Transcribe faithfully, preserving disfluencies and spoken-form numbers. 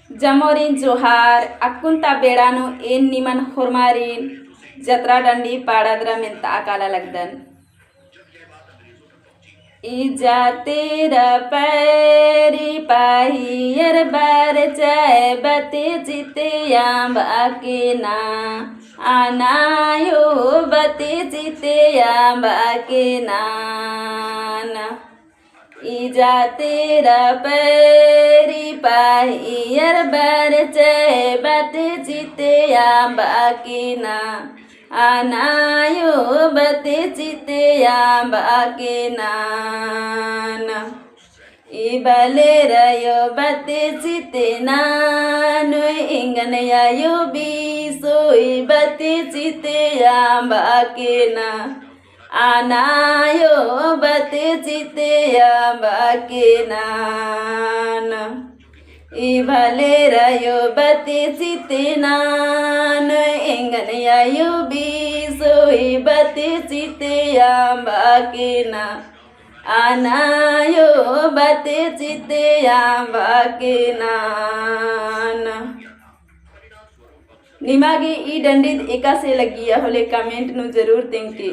जम्मोरिन जोहार। अक्कुन ता बेड़ा नू एन निमन होरमारिन जतरा डंडी पाड़ा दरा मेन्ता काला लगदन। इजा तेरा पैरी पाहियर बार चाय बते चिते अम्बा के ना, अनायो बते चिते अम्बा के ना, ना। इजा तेरा पैरी पाहियर बार चाय बते चिते अम्बा के ना, अनायो बते चिते अम्बा के ना, ना। ई बलेर आयो बते चिते ना, नू एंगन आयो बीसो ई बते चिते अम्बा के ना, अनायो बते चिते अम्बा के ना, ना। ई बलेर आयो बते चिते ना, नू एंगन आयो बीसो ई बते चिते अम्बा के ना, अनायो बते चिते अम्बा के ना, ना। निमा गे ई डंडिद एकासे लग्गिया होले comment नू जरूर तेंगके।